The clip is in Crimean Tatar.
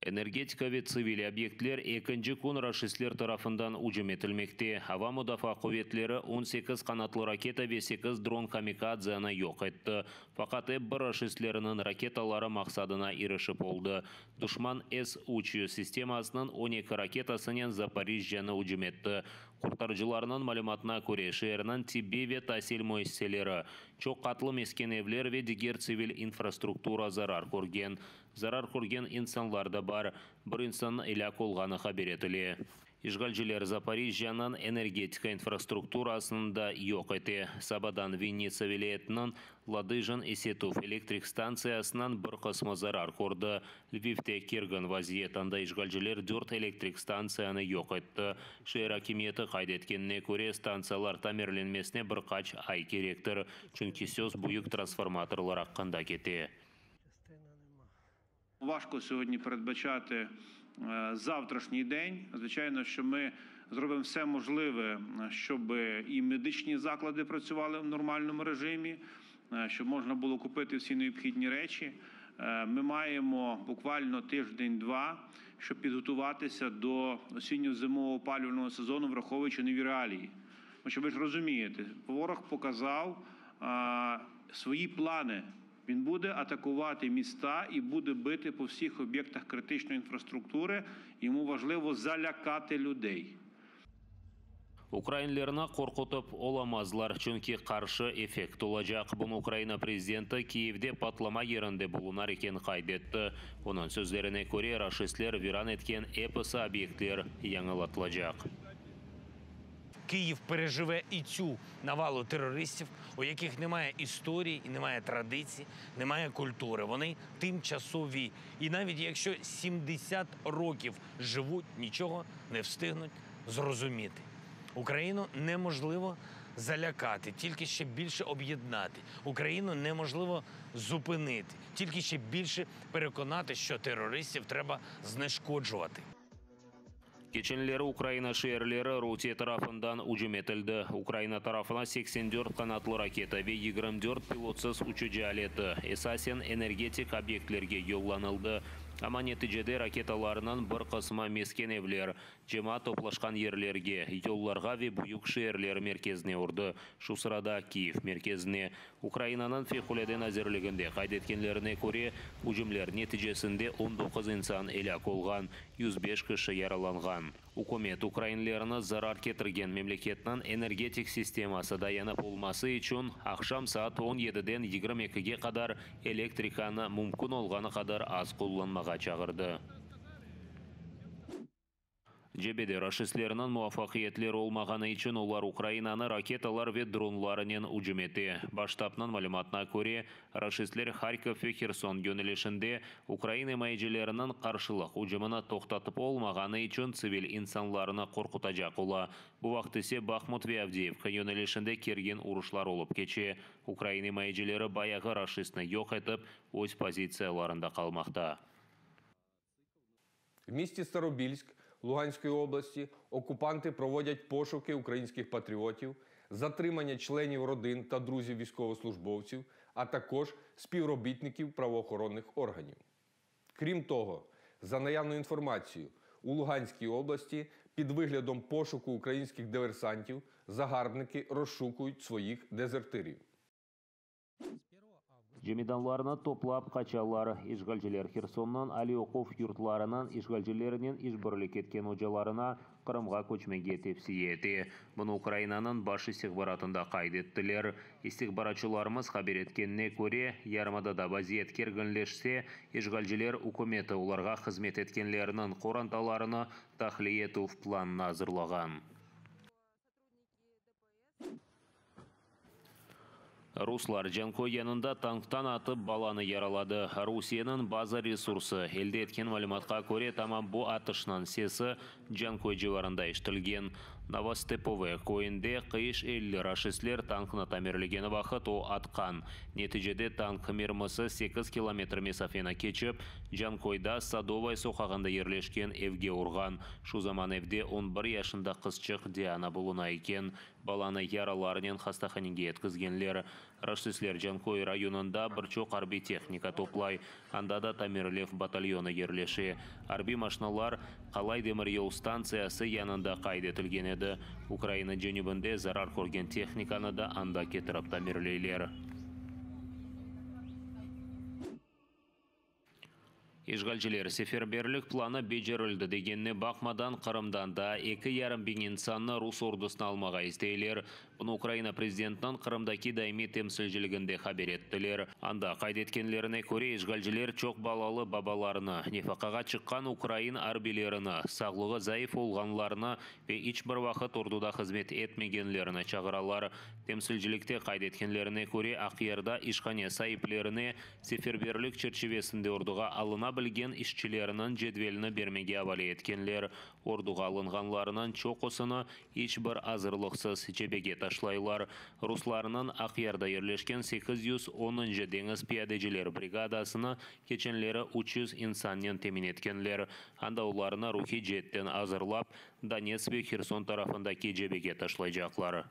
Energetika ve tsivil obyektler ekinci kün raşistler tarafından ücüm etilmekte. Ava mudafaa quvetleri 18 qanatlı raketa ve sekiz dron-kamikadzenı yoq etti. Faqat ep bir raşistlerniñ raketaları maqsadına irişip oldı. Duşman S 300 sistemasınıñ 12 raketasınen Zaporijjânı ücüm etti. Qurtarıcılarnıñ malümatına köre, şeerniñ tibbiy ve tasil müessiseleri, çoq qatlı mesken evler ve diger tsivil infrastruktura zarar körgen. Zarar körgen insanlar da bar, bir insannıñ elâk olğanı haber etile. İşğalciler Zaporijjânıñ energetika infrastrukturasını da yoq ete. Sabadan Vinnitsa vilâyetiniñ Ladıjın isetuv elektrik stantsiyasınıñ bir qısmı zarar kördi. Lvivde kergin vaziyet, anda işğalciler dört elektrik stantsiyanı yoq etti. Şeer akimiyeti qayd etkenine köre, stantsiyalar tamirlenmesine bir qaç ay kerektir, çünki söz büyük transformatorlar aqqında kete. Важко сьогодні передбачати завтрашній день. Звичайно, що ми зробимо все можливе, щоб і медичні заклади працювали в нормальному режимі, щоб можна було купити всі необхідні речі. Ми маємо буквально тиждень-два, щоб підготуватися до осінньо-зимового опалювального сезону, враховуючи нові реалії. Тому що ви ж розумієте, ворог показав свої плани. Він буде атакувати міста і буде бити по всіх об'єктах критичної інфраструктури. Йому важливо залякати людей. Ukrainlerni qorqutıp olamazlar, çünki qarşı effekt olacaq. Bunı Ukraina prezidenti Kiyevde patlama yerinde bulunar eken qayd etti. Onıñ sözlerine köre, raşistler viran etken episi obyektler yañılatılacaq. Київ переживе і цю навалу терористів, у яких немає історії, і немає традицій, немає культури. Вони тимчасові. І навіть якщо 70 років живуть, нічого не встигнуть зрозуміти. Україну неможливо залякати, тільки ще більше об'єднати. Україну неможливо зупинити, тільки ще більше переконати, що терористів треба знешкоджувати. Keçenleri Ukraina şeerleri Rusiye tarafından ücüm etildi. Ukraina tarafına 84 qanatlı raketa ve 24 pilotsız uçucı aleti, esasen energetik obyektlerge yollanıldı. Amma neticede raketalarnıñ bir qısmı mesken evler, cemaat toplaşqan yerlerge, yollarğa ve büyük şeerler merkezine urdı, şu sırada Kiyev merkezine. Ukrainanıñ Fevqulâde nazirliginde qayd etkenlerine köre, ücümler neticesinde 19 insan elâk olğan, 105 kişi yaralanğan. Ükümet, ukrainlerni zarar ketirgen memleketniñ energetik sisteması dayanıp olması içün aqşam saat 17-den 22-ge qadar elektrikanı mümkün olğanı qadar az qullanmağa çağırdı. Cebede raşistlerniñ muvafaqiyetleri olmağanı içün olar Ukrainanı raketalar ve dronlarınen ücüm ete. Baş ştabnıñ malümatına köre, raşistler Harkov ve Herson yönelişinde ukrain imayecileriniñ qarşılıq ücümini toqtatıp olmağanı içün tsivil insanlarnı qorqutacaq ola. Bu vaqıt ise Bahmut ve Avdiyevka yönelişinde kergin uruşlar olıp keçe. Ukrain imayecileri bayağı raşistni yoq etip, öz pozitsiyalarında qalmaqta. В місті Старобільськ Луганської області окупанти проводять пошуки українських патріотів, затримання членів родин та друзів військовослужбовців, а також співробітників правоохоронних органів. Крім того, за наявною інформацією, у Луганській області під виглядом пошуку українських диверсантів загарбники розшукують своїх дезертирів. Cemidanlarını toplap qaçalar. İşğalciler Hersonnıñ aliy oquv yurtlarınıñ işğalcilernen işbirlik etken ocalarına Qırımğa köçmege tevsiye ete. Bunı Ukrainanıñ Baş istihbaratında qayd ettiler. İstihbaratçılarımız haber etkenine köre, yarımadada vaziyet kerginleşse, işğalciler ükümeti olarğa hızmet etkenlerniñ qorantalarını tahliye etüv planını azırlağan. Ruslar Canköy yanında tanktan atıp balanı yaraladı. Rusiyeniñ baza resursı elde etken malümatqa köre, tamam bu atışnıñ sesi Canköy civarında eşitilgen. Novostepove köyünde qıyış elli raşistler tanknı tamirlegeni vaqıt o atqan. Neticede tank mermisi sekiz kilometr mesafeni keçip, Cankoyda Sadovaya soqağında yerleşken evge urğan. Şu zaman evde on bir yaşında qızçıq Diana buluna eken. Balanı yaralarnen hastahanege yetkizgenler. Raşistler Canköy rayonında bir çoq arbiy tehnika toplay. Anda da tamirlev batalyonı yerleşe. Arbiy maşinalar Qalay demiryol stantsiyası yanında qayd etilgen edi. Ukraina cenübinde zarar körgen tehnikanı da anda ketirip tamirleyler. İşğalciler seferberlik planı becerildi degenine baqmadan, Qırımdan daa eki yarım biñ insannı rus ordusına almağa isteyler. Bunı Ukraina prezidentiniñ Qırımdaki daimiy temsilciliginde haber ettiler. Anda qayd etkenlerine köre, işğalciler çoq balalı babalarnı, nefaqağa çıqqan ukrain arbiylerini, sağlığı zayıf olğanlarnı ve iç bir vaqıt orduda hızmet etmegenlerni çağıralar. Temsilcilikte qayd etkenlerine köre, Aqyarda işhane saiplerine Seferberlik çerçivesinde orduğa alına bilgen işçilerniñ cedvelini bermege avale etkenler. Orduğa alınğanlarnıñ çoqusını iç bir azırlıqsız cebege taşlaylar. Ruslarnıñ Aqyarda yerleşken 810-ncı deñiz piyadeciler brigadasını keçenleri 300 insannen temin etkenler. Anda olarnı ruhiy ceetten azırlap, Donetsk ve Herson tarafındaki cebege taşlaycaqlar.